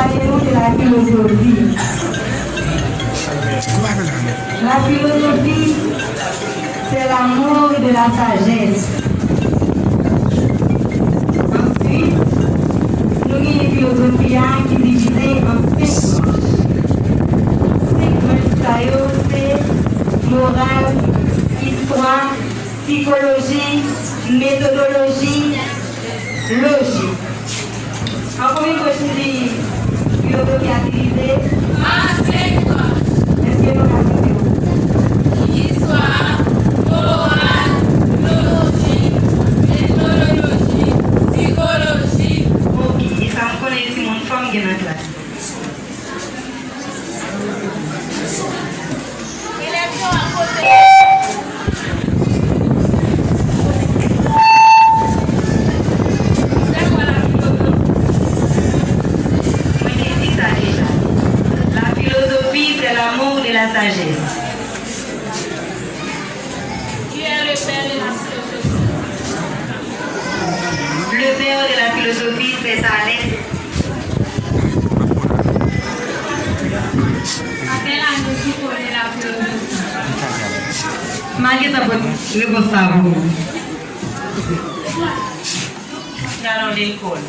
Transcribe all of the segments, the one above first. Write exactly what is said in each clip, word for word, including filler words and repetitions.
Parlez-nous de la philosophie. La philosophie, c'est l'amour de la sagesse. Answit, nou genyen filozofi a ki divize an senk branch. Senk branch sa yo se moral, istwa, sikoloji, metodoloji, lojik. An konbyen branch nou di filozofi a divize? An senk branch. Èske nou ka site yo? Istwa, moral, lojik, metodoloji, sikoloji. Oke, e sa m konnen, timoun, fò m gen nan klas. Elèv yo ap poze. Mwen te di sa deja. La philosophie, c'est l'amour de la sagesse. Qui est le père de la philosophie? Le père de la philosophie, c'est Thalès. Appel à nos hippones de la philosophie. M a gentan pot repons sa pou ou. N al nan lekòl.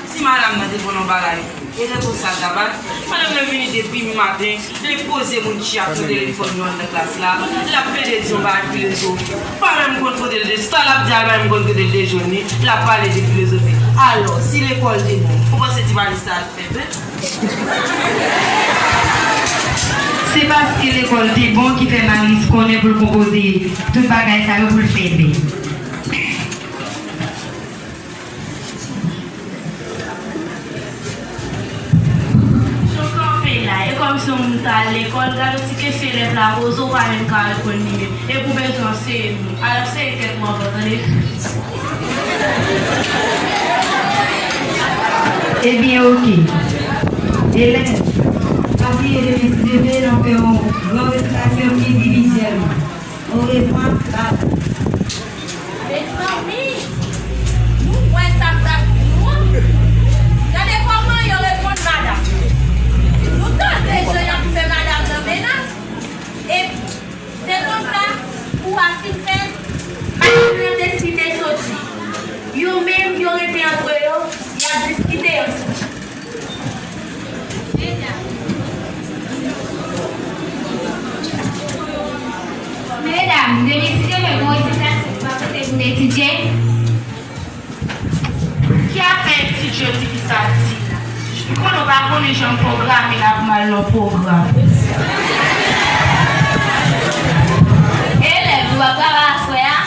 Si madanm nan te konn yon bagay, e repons sa l t ap bay, madanm nan vini depi maten, li poze moun ki ap sou telefòn yo anndan klas la, l ap plede di yon bagay filozofi. Pa menm konn kote l te, sa l ap di a, pa menm konn kote l te jwenn li, l ap pale de filozofi. Alò, si lekòl te bon, ou panse ti valiz sa a t fè ben? Se paske lekòl te bon ki fè Malis konnen pou l konpoze tout bagay sa yo pou l fè ben. Jan w kanpe la, e kòmsi yon moun t al lekòl, gade yon ti kesyon elèv la poze w, ou pa menm ka reponn li menm. Epi w bezwen anseye moun. Al anseye tèt ou anvan, tande. Ebyen, oke. Elèv, pa bliye demen si Dye vle, n ap fè yon gran resitasyon endividyèlman. Orevwa, bab. Mezanmi, nou wè sa m t ap di nou an. Gade kòman yo reponn madanm. Nou tande jan y ap fè madanm nan menas. Epi, se konsa, kou a fin fèt, madanm nan deside soti. Yo menm, yo rete antre yo, y ap diskite ansanm. Medam, demen si Dye vle, gon resitasyon pou pa pote pou n etidye. Ki afè etidye, di ki sa l di la? M konnen w pa konnen jan m pwograme la pou m al nan pwogram. Elèv, nou p ap travay aswè a?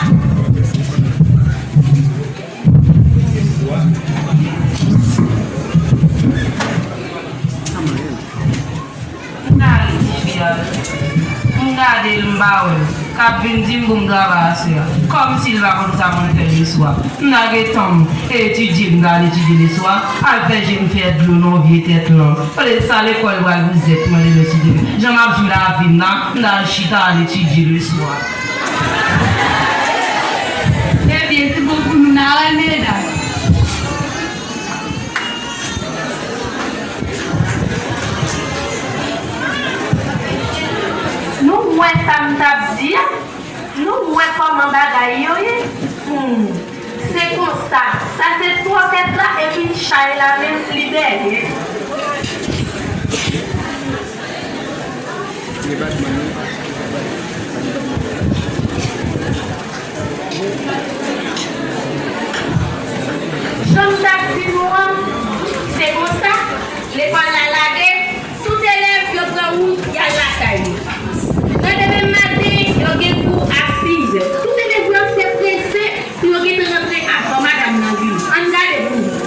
M gade ti fi a, m gade l, m pa wè l. K ap vin di m pou m travay aswè a. Kòmsi l pa konn sa pou l fè leswa. M lage tan m etidye, m ka al etidye leswa, al fè je m fè dlo nan vye tèt lan. Olye sa lekòl pral vouzèt mwen demen si Dye vle. Jan m ap jwi lavi m nan, m ta al chita al etidye leswa. Ebyen, se bon pou nou, n a wè medam. Nou wè sa m t ap di a? Nou wè kòman bagay yo ye? Hmm. Se konsa. Sa se twò tèt la, epi chay la menm, li dèyè. Jan m t ap di nou an, se konsa, lekòl la lage, tout elèv yo pran wout, y al lakay yo. Nan demen maten, yo gen kou a sis è. Tout elèv yo se prese pou yo gentan rantre avan madanm nan vini. Ann gade pou nou.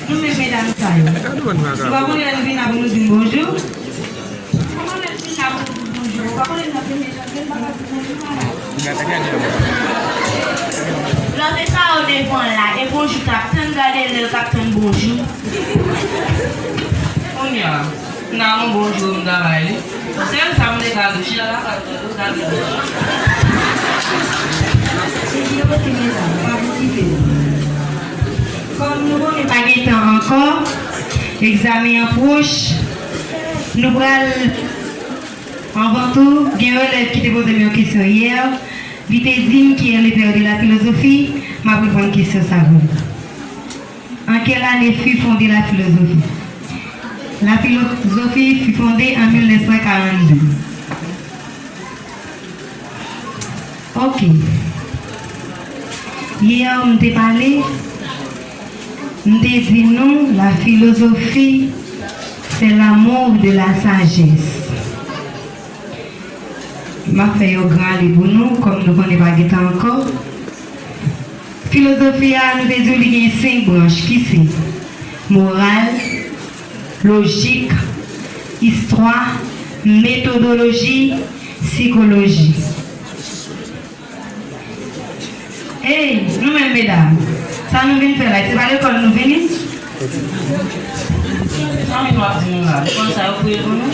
Nou menm medam sa yo. Nou pa konnen lè nou vin la pou nou di n bonjou? Kòman lè nou vin la pou nou di n bonjou? Ou pa konnen n ap vin mechanste, n pa ka di bonjou, madanm? Lòt sa yo devan la, e bonjou k ap tann, gade lè l k ap tann bonjou. Kounye a, m ta gen yon bonjou m ta bay li. Sèl sa m te ka di, chita lakay ou, tande, w ta gen bonjou. Epi yo te gen la, pa okipe yo. Kòm nou konnen pa gen tan ankò, egzamen an pwòch, nou pral, anvan tou, gen yon elèv ki te poze m yon kesyon yè. Li te di m ki est le père de la philosophie. M ap reponn kesyon sa pou li. En quelle année fut fondée la philosophie? La philosophie fut fondée en mille neuf cent quarante-deux. Ok. Yè, m te pale, m te di nou, la philosophie, c'est l'amour de la sagesse. M ap fè yon gran ale pou nou, kòm nou konnen pa gen tan ankò. Filozofi a, nou te di w li gen senk branch, ki se moral, lojik, istwa, metodoloji, sikoloji. Ey, nou menm medam, sa nou vin fè la, se pa lekòl nou vini? Zanmi nou ap di nou la, nou konn sa yo pou yo pou nou?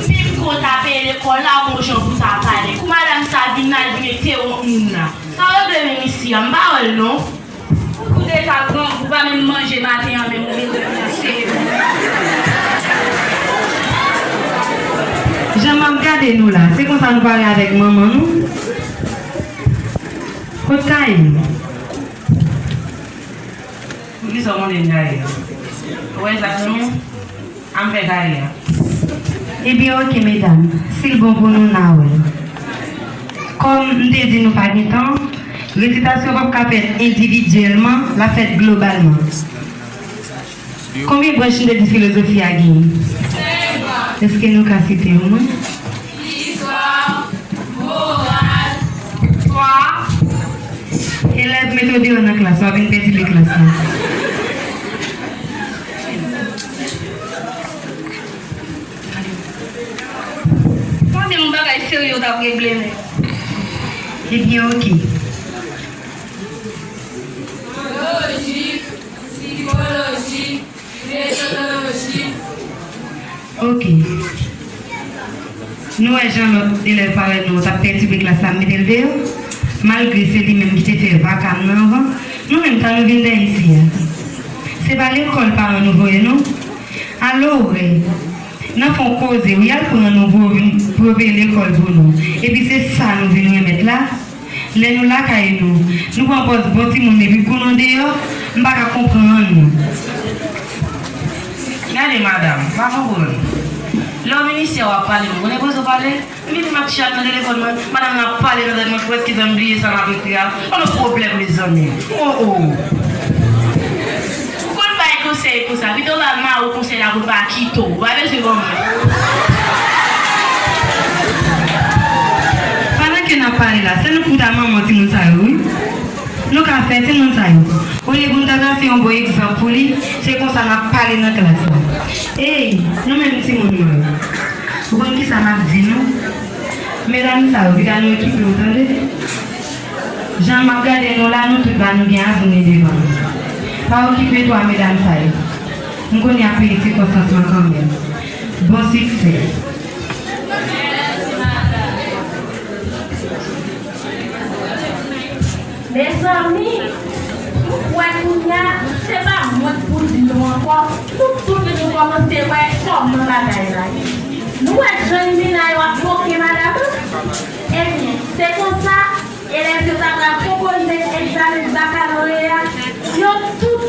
Menm ke w ta peye lekòl la, gon jan pou w ta pale. Kou madanm sa vin la, l vin mete wont moun la. Sa w regle menm isi a, m pa wè l non. Ou deja grangou, ou pa menm manje maten an menm, ou vin dòmi an sere. Jan m ap gade nou la, se konsa nou pale avèk manman nou? Kot kay nou? Poukisa w montre m kay la? Ou wè sa, zanmi? Ann fè kay la. Ebyen, oke, medam. Si l bon pou nou, n a wè. Kòm m te di nou pa gen tan, resitasyon p ap ka fèt endividyèlman, l ap fèt globalman. Konbyen branch m te di filozofi a genyen? Èske nou ka site yo, mwen? Istwa, moral, istwa. Elèv, mete w deyò nan klas la, w ap vin pètibe klas la. Tande yon bagay serye w t ap regle, men. Ebyen, oke. Lojik, sikoloji, metodoloji. Oke. Nou wè jan lòt elèv parèy nou t ap pètibe klas la, m mete l deyò. Malgre se li menm ki te fè vakam nan anvan, nou menm sa nou vin fè isi a? Se pa lekòl paran nou voye nou? Alò, w wè, nan fon koze, wi, al pran nou pou yo vin, pou yo peye lekòl pou nou. Epi se sa nou vin remèt la? Lè nou lakay nou, nou pran pòz bon timoun epi kou nou deyò, m pa ka konprann nou. Gade madanm, m pa konprann. Lè w vin isi a w ap pale, m konnen koze w pale. Epi m ap chat nan telefòn mwen, madanm nan ap pale nan tèt mwen, prèske fè m bliye sa m ap ekri a. An nou pwoblèm, mezanmi. O, o. Ou konn bay konsèy konsa, pito w al mare w konsèy la pou l pa kite w. Ou pa bezwen ban mwen. Pandan ke n ap pale la, se nou k pou ta manman timoun sa yo, wi. Nou ka fè timoun sa yo. Olye pou n ta trase yon bon egzanp pou li, se konsa n ap pale nan klas la. Ey, nou menm timoun mwen yo. Ou konn kisa m ap di nou? Medam sa yo, kite nou okipe yo, tande? Jan m ap gade nou la, nou tout ba nou gen avni devan nou. Pa okipe twa medam sa yo. M konnen y ap peye sikonstans lan kanmenm. Bon siksè. Mezanmi, m kwè kounye a, se pa mwen k pou di nou ankò. Nou tout nou kòmanse wè kòman bagay la ye. Nou wè jan Limena yo ap moke madanm an? Ebyen, se konsa, elèv yo ta pral konpoze egzamen bakaloreya, yo tout,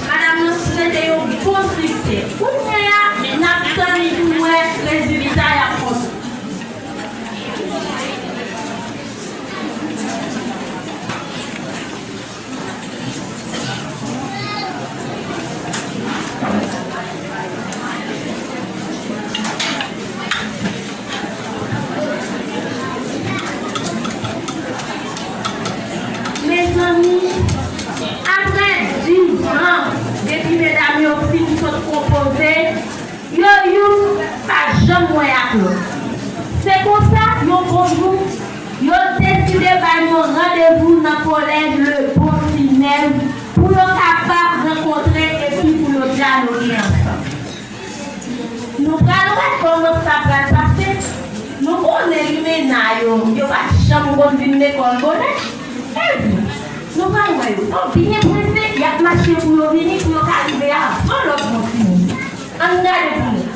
madanm nan swete yo bon siksè. Kounye a, n ap tann pou n wè rezilta y ap pote. Mezanmi, Mennaj yo, yo pa janm konn vin lekòl bonè. Epi, nou pral wè yo. Yo byen prese, y ap mache pou yo vini, pou yo ka rive avan lòt moun fini. Ann gade pou nou.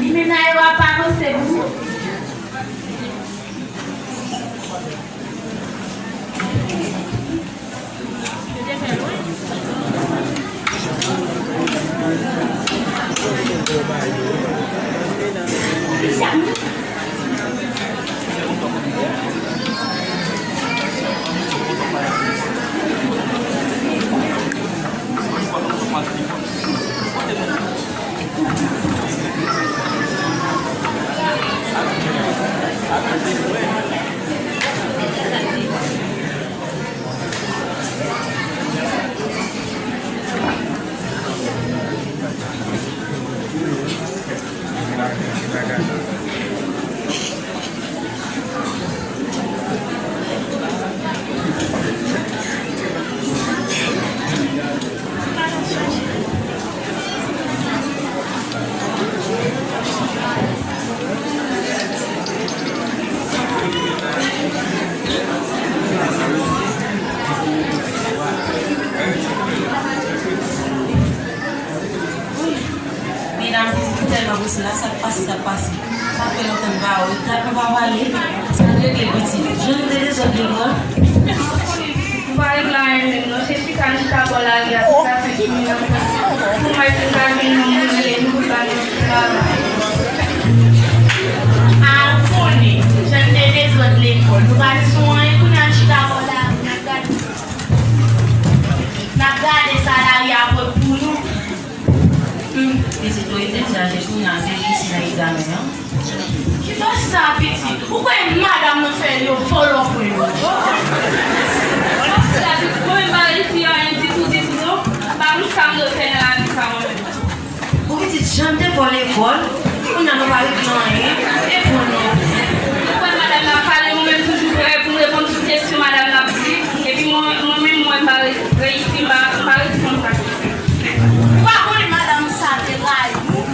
Limena yo ap avanse pou nou. Medam, pitit ou tèlman prese la, sa k pase, sa k pase? Sa fè lontan m pa wè w, dat nou pa pale. Sa regle, pitit? Jan nou te dezòd lekòl. M pa regle anyen menm non, se chita bò lari a, se sa fè ki m nan pwen. Pou mwen, si m ta jwenn yon moun rele nou pou l ba nou yon ti travay. A, ou konnen, jan n te dezòd lekòl, nou pa di sou anyen, kounye a n chita bò lari, n ap gade. N ap gade sa lari a pot pou nou. Humm, pitit ou egzajere kounye a, se jis nan egzamen an. Kite sa, pitit. Ou kwè madanm nan fè yo vòlò pou yo? Sa pitit, mwen menm pa reyisi anyen ditou, ditou non. Pa konn sa m dwe fè nan lavi sa mwen menm. Bon pitit, jan n te fè w lekòl, kounye a nou pa regle anyen, e pou nou. Ou kwè madanm nan ap pale, mwen menm toujou prè pou m reponn tout kesyon madanm nan ap di, epi mwen, mwen menm mwen pa re-, reyisi, m pa, m pa reyisi konn sa. Ou pa konnen madanm sa te rayi nou?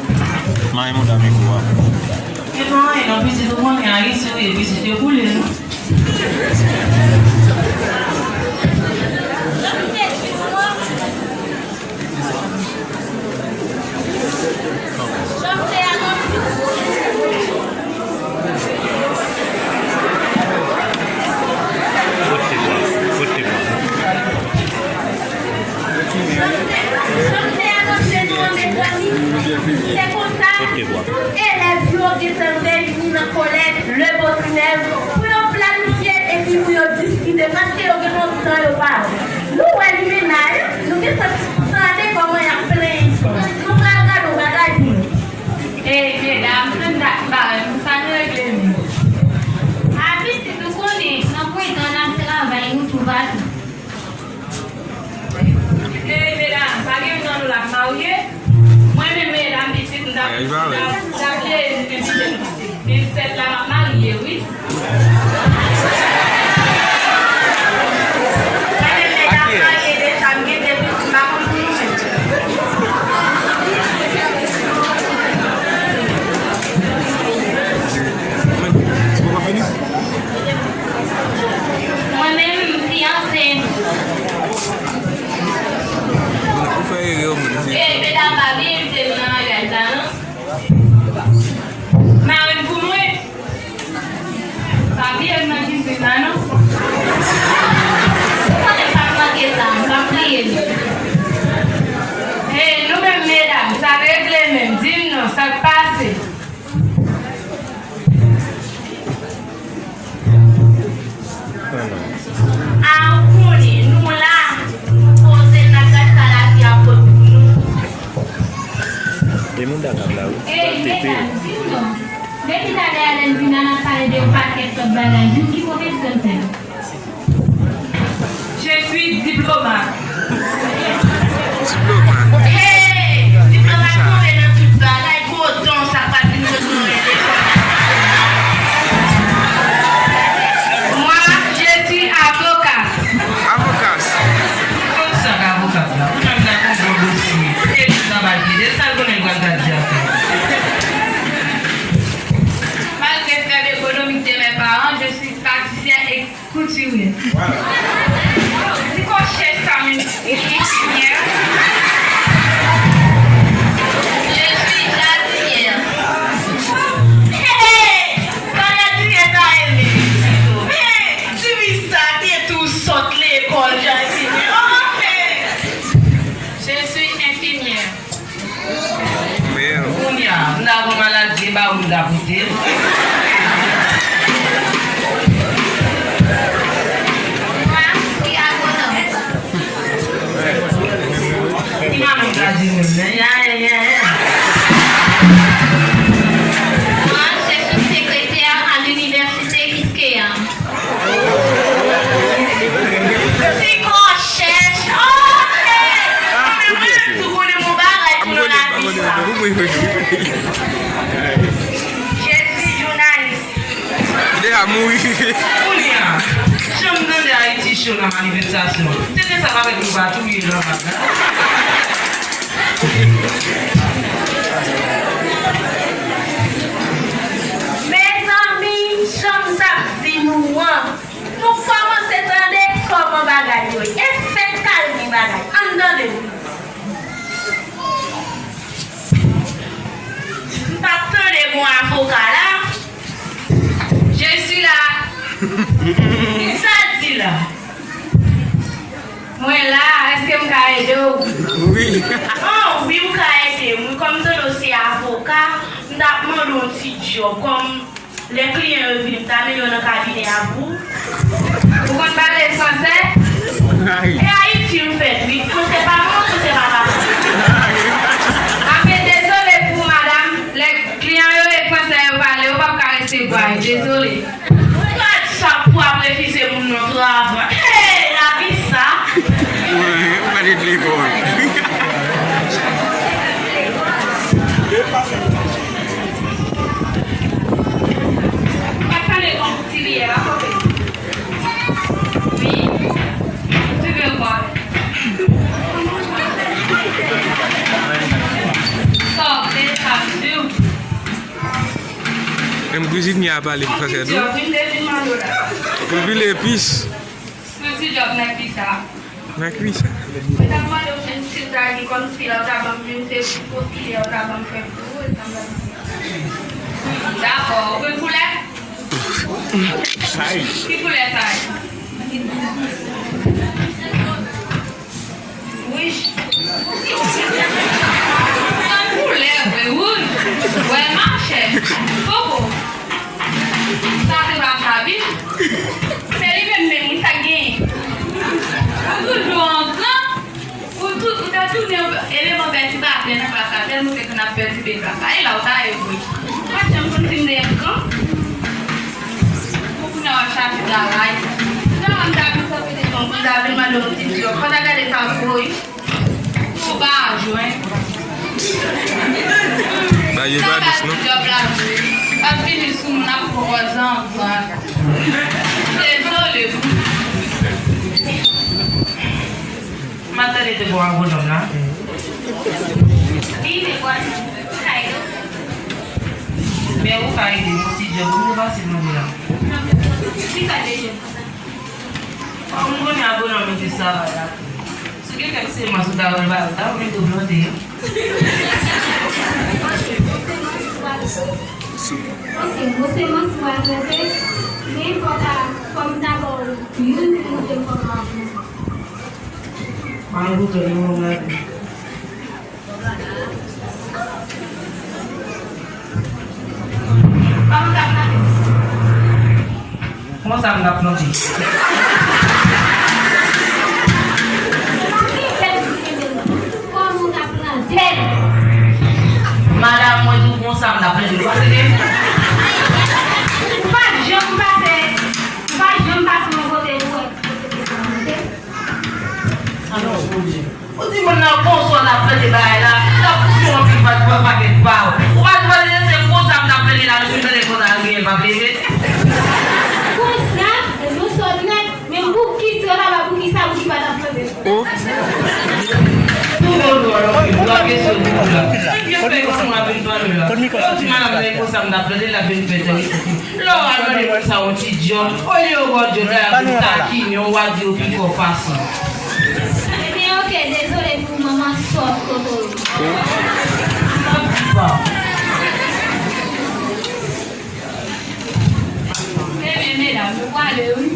Mari mouda mikwo a. E pa anyen non, pitit, ou konnen Ayiti ou ye, pitit, yo boule nou. Kote bwa, kote bwa. Jan m te anonse nou an, mezanmi, se konsa, tout elèv yo gentan reyini nan kolèj Le Botrinèv pou yo planifye epi pou yo diskite, paske yo gen lontan yo pa wè. Nou wè limena yo, nou gentan tande kòman y ap plenyen fanm. Nou pral gade yon bagay pou nou. Ey, medam, tann dat ba m, sa n regle menm? A, pitit, ou konnen, nan pwen tan n ap travay, nou toupatou. Ey, medam, pa gen youn nan nou l ap marye? Mwen menm, medam, pitit, m t ap, m t ap, m t ap vle envite nou pitit. Vin sèt la, m ap marye, wi. Mwen menm, medam, marye deja, m gen de pitit, m pa konn pou nou menm. Mwen menm, m fiyanse. Ou fè erè, ou menm, se... Ey, medam, pa bliye envite m nan maryaj la, non. Marenn pou mwen. Pa bliye m nan kizin nan, non. Ou konnen m p ap manke sa, m p ap bliye l. Ey, nou menm, medam, sa regle menm. Di m non, sa k pase? A, ou konnen, nou la, nou poze, n ap gad sa lavi a pot pou nou. E moun dakab la, wi. Ey, medam, di m non. Pita dèyè Lèlvina, n ap pale de yon pakèt lòt bagay. Joun ki pwofesè l fè? Je suis diplomate. Diplomate. Hey! Diplomate tonbe nan tout bagay. Gwo don sa pa t vin rezoud mwen lekòl. Moi, je suis avocat. Avocat. Konn sa k avokat la. Ou menm la konn bon dosye. E li travay plede. Sa l konnen l pral ta di ankò. Malgré faible économique de mes parents, je suis pâtissière et couturière. Ti kò chèch sa menm. Infirmière. Je suis jardinière. Hey! Sa jardinière sa ye menm? Men, ti fi sa te tou sot lekòl jardinière. Oh, men! Je suis infirmière. Kounye a, m ta gon maladi, e pa ou m ta pote. Ki madanm ta di moun nan? Ya, ya, ya, ya. Moi, je suis secrétaire à l'université Quisqueya. Ti kò chèch. Ok. Mwen menm tou konnen mon bagay pou nan lavi sa. Je suis journaliste. Deja mouri. Kounye a, jan m tande Ayiti cho nan manifestasyon, se te sa pa fèt nou pa touye nan vag la. Mezanmi, jan m t ap di nou an, nou kòmanse tande kòman bagay yo ye. E fèk kal gen bagay. Ann tande wi. M t ap tande bon avoka la. Je suis là. Sa l di la? Mwen la, èske m ka ede w? Wi. Oh, wi, ou ka ede m. Wi, kòm m tande w se avoka, m t ap mande w yon ti djòb. Kòm lè kliyan yo vini, m ta mennen yo nan kabinè a pou ou. Ou konn pale fransè? Ay. E Ayiti m fèt, wi. Fransè pa manman, fransè pa papa. Anfen, dezole pou ou, madanm. Lè kliyan yo e fransè yo pale, yo p ap ka resevwa yo. Dezole. Gad sa pou ap refize moun nan travay. Hey, lavi sa. Ou mèt lekòl. Ou pa t pale kon ti liyè a, kote? Wi. Ti vle kwa? Sa w vle, sa w vle. Menm kizin mi a pale fransè tou. Pou l pile epis. Yon ti djòb nan kisa? Nan kisa? Mwen ta mande w menm si w ta gen kòm si la w ta ban m menm se pou file w ta ban m fè pou ou, e sa m ta di. Dakò, ou konn koulè? Ki koulè sa ye? Wouj. Sa koulè vre, wouj. Wè, machè. Koko. Sa se pa chabib. Se li menm menm, wi, sa k genyen. Ou toujou an gran. Ou tou, ou ta tounen eleman pètibatè nan klas la, tèlman ke n ap pètibe klas la. E la, ou ta ye vre. Mwen, janm konn si m te an gran. Pou kounye a w ap chache travay. Jan m ta vin kanpe devan w, m ta vin mande w yon ti djòb. Fò w ta gade sa w voye. Ou pa jwenn. Bagay yo pa dous, non? Djòb la vre. Ap vini sou moun ap pran zanzan. Dezole pou. M ap tande te bon agwonòm la. Li te bon. Men ou ka ede m yon ti djòb, ou pase mande la. Ki sa de jèn konsa? Kòm m konnen agwonòm yo te travay la. Si w gen kèk semans ou ta wè l ba yo, ta mete w plante yo. Ok, bon semans ou al plante, men fò ta, fò m ta ba w youn pou w te fò m avanse. An nou goute, nou wè. Kòman w t ap plante? Kòman sa m t ap plante? Kòman w t ap plante? Madanm, mwen di w kòman sa m t ap plante. Ou pa tande m? Pa w. Ou pa t pale, se konsa m t ap pede la, nou fin tande konsa l griyen, l p ap leve. Konsa, nou sòt nèt, men poukisa, papa, poukisa, poukisa pa t ap pale? Pou bon dwòl, wi, dwa kesyon pou la. Ebyen, fè konsa m ap vin pale la. Yo di madanm nan e konsa m t ap pede, l ap vin fè tèl. Lè w al mande moun sa yon ti djòb, olye yo ba w djòb la, y ap vin takinen w, w a di yo pi fò pase w. Ebyen, oke, dezole pou manman sòt kokoye. Ebyen, medam, nou prale, wi.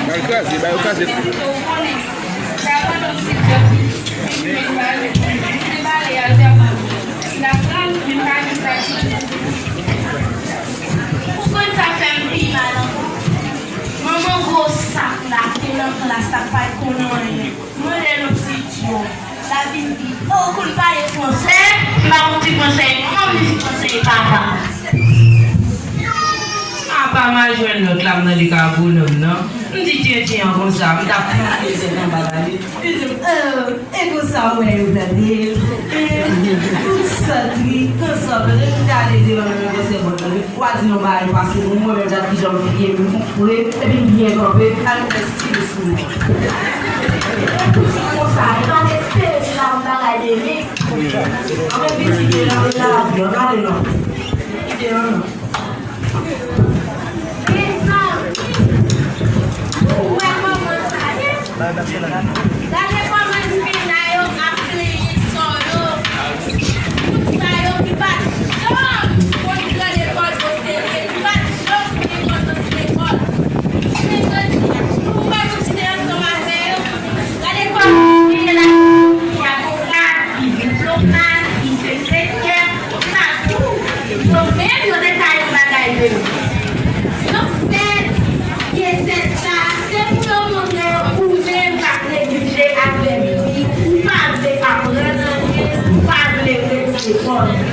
Ba yo kraze, ba yo kraze. Ou konn sa fè m pi mal ankò? Manman gwo sak la te nan klas la, pa t konn anyen. Mande l yon ti djòb. L ap vin di, "Oh, ou konn pale fransè?" M pa konn ti fransè, manman m di fransè e papa. Apa m al jwenn lòt la, m tande ka gwo nonm nan. M di tenten an konsa, m t ap pran tenten anba la, li. Li di m, "Oh, e konsa w wè yo tande l? Eh, tout sòt ri, konsa, m tande devan nan fransè bon nan." W a di yon bagay pase pou mwen, menm jan kijan m fye m fre, epi m byen kanpe, al fè stil sou mwen. Konsa, e pa t espere se la pou bagay de men. Anben pitit, e la, e la, e la, e la. Kite an non. Mezanmi, ou wè kòman sa ye? Gade kòman nèg sa yo ap plenyen sò yo. Moun sa yo ki pa t janm konn pran lekòl oserye, ki pa t janm pran enpòtans lekòl. Men jodi a, pou w pa kontinye ansanm avè yo, gade kòman yo ye la, ki avoka, ki diplomat, ki sekretè, sa tou. Yo menm, yo te ka yon bagay de yo. Donk, sèt, gen sèt sa, se pou yo montre w ou menm k ap neglije avè biblik, ou pa vle aprann anyen, ou pa vle ret lekòl.